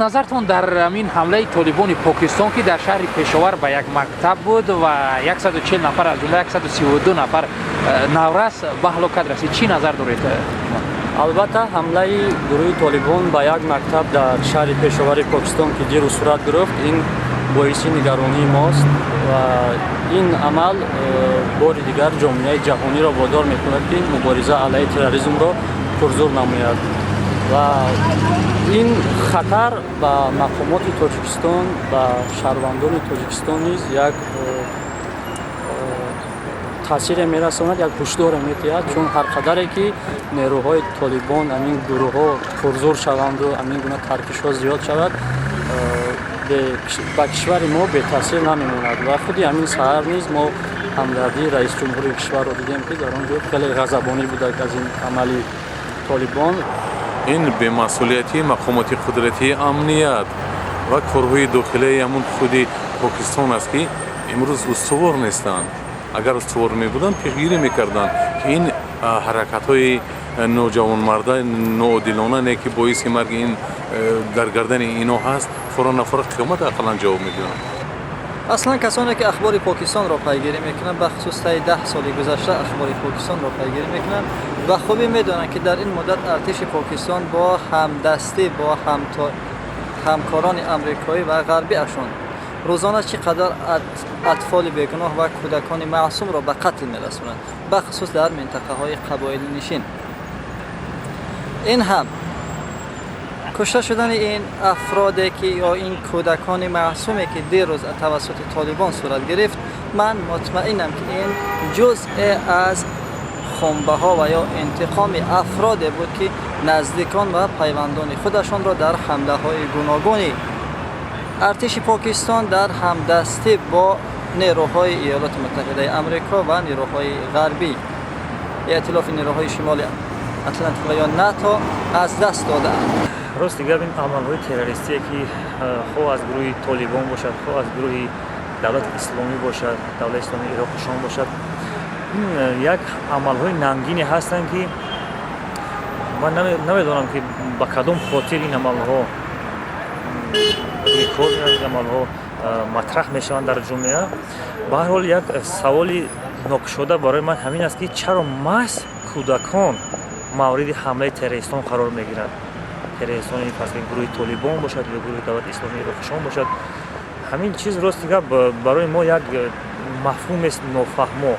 Назартон дар ҳамин ҳамлаи Толибони Покистон, ки дар шаҳри Пешовар ба як мактаб буд ва 140 нафар, аз ҷумла 132 нафар наврас ба ҳалокат расид, чӣ назар доред? Албатта, ҳамлаи гурӯҳи Толибон ба як мактаб дар шаҳри Пешовари Покистон, ки дирӯз сурат гирифт, ин боиси нигаронии мост ва ин амал бори дигар ҷомеаи ҷаҳониро водор мекунад, ки мубориза алайҳи терроризмро пурзур намояд. Ва ин хатар ба мақомоти Тоҷикистон, ба шаҳрвандони Тоҷикистон низ як таъсире мерасонад, як ҳушдоре медиҳад, чун ҳар қадаре ки нерӯҳои Толибон, ҳамин гурӯҳҳо пурзур шаванду ҳамин гуна таркишҳо зиёд шавад, ба кишвари мо бетаъсир намемонад. Ва худи ҳамин саҳар низ мо ҳамдардии раиси ҷумҳури кишварро дидем, ки дар он ҷо хеле ғазабонӣ буда аз ин амали Толибон. Ин бемасъулиятии мақомоти қудратии амният ва корҳои дохилияи ҳамун худи Покистон аст, ки имрӯз устувор нестанд. Агар устувор мебуданд, пешгирӣ мекарданд, ки ин ҳаракатҳои ноҷавонмарда, ноодилона не, ки боиси марги ин дар гардани ино ҳаст, фора нафора қиёмат ақаллан ҷавоб медиҳанд. Аслан касоне ки ахбори Покистонро пайгирӣ мекунанд, бахусус таи 10 соли гузашта ахбори Покистонро пайгирӣ мекунанд, ба хубӣ медонанд, ки дар ин муддат артиши Покистон бо ҳамдастӣ бо ҳамкорони амрикоӣ ва ғарбиашон рӯзона чӣ қадар атфоли бегуноҳ ва кӯдакони маъсумро ба қатл мерасонанд, бахусус дар минтақаҳои қабоилнишин. Ин ҳам кушта шудани ин афроде ки ё ин кӯдакони маъсуме, ки дирӯз тавассути Толибон сурат гирифт, ман мутмаинам, ки ин ҷузъе аз хунбаҳо ва ё интиқоми афроде буд, ки наздикон ва пайвандони худашонро дар ҳамлаҳои гуногуни артиши Покистон дар ҳамдастӣ бо нерӯҳои Иёлоти Муттаҳидаи Амрико ва нерӯҳои ғарбӣ, эътилофи нерӯҳои Шимоли Атлантик ва ё НАТО аз даст додаанд. Рости гап, ин амалҳои террористие, ки хоҳ аз гурӯҳи Толибон бошад, хоҳ аз гурӯҳи Давлати Исломӣ бошад, Давлати Исломии Ироқу Шом бошад, ин як амалҳои нангине ҳастанд, ки ман намедонам, ки ба кадом хотир ин амалҳо рӯи кор меоянд, ин амалҳо матраҳ мешаванд дар ҷомеа. Ба ҳар ҳол, як саволи нокушода барои ман ҳамин аст, ки чаро маҳз кӯдакон мавриди ҳамлаи террористон қарор мегиранд? Террористони, фарз, гурӯҳи Толибон бошад ё гурӯҳи Давлати Исломии Ироқу Шом бошад. Ҳамин чиз, рости гап, барои мо як мафҳумест нофаҳмо.